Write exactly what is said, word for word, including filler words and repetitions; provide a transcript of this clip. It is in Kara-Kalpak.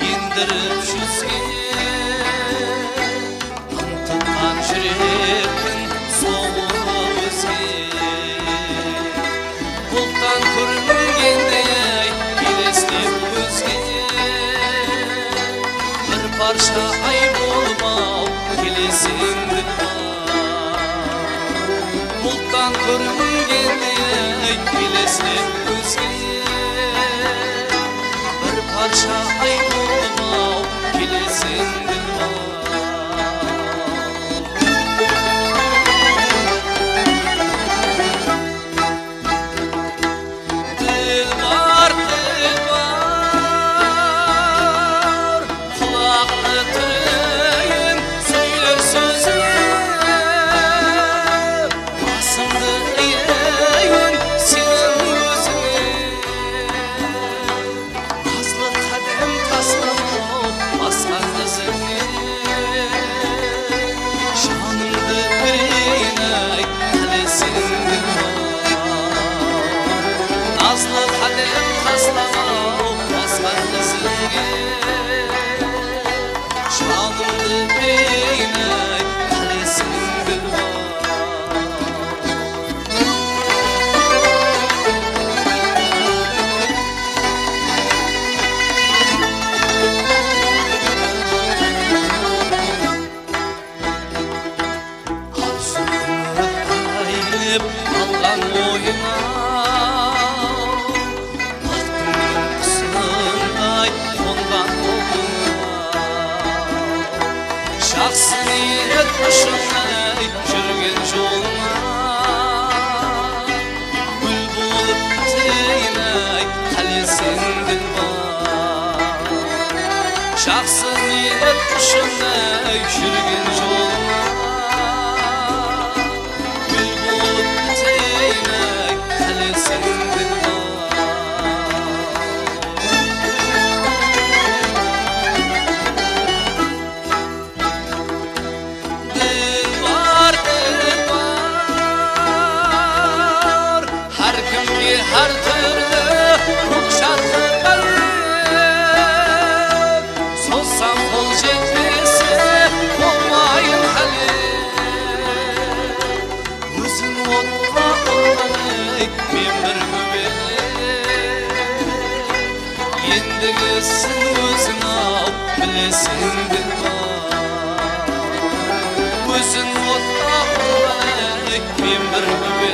Endirip júzgen, ıntıqqan júrektiń soǵıwı ózge. Bulttan kóringendey eleslep ózge. Bir parsha ay bolıp-aw keleseń, dilbar. Bulttan kóringendey eleslep ózge. Bir parsha ay bolıp-aw keleseń, dilbar. Dilbar, dilbar, qulaqtı tireyin, sóyler sózińe. Basımdı iyeyin seniń ózińe. Nazlı qádem taslamaw basqań izińe. Janımdı bereyin-ay, qáleseń, dilbar. Nazlı qádem taslamaw basqań izińe. Janımdı bereyin-ay, qáleseń, dilbar. Arzıwdı áylep alǵan oyıńa, baxtıńnıń qusınday qonǵan olıńa. Jaqsı niyet ushın-ay júrgen jolıńa. Gúl bolıp biteyin-ay, qáleseń, dilbar. Jaqsı niyet ushın-ay júrgen jolıńa. Gúl bolıp biteyin-ay, qáleseń, dilbar. Dilbar, dilbar, hár kimge hár túrli kók sharqı bálek. Sozsam qol jetpese, bolmayın hálek. Ózin otqa urǵanday, men bir góbelek. Endigi isin óziń-aw, bileseń, dilbar. Ózin otqa urǵanday, men bir góbelek.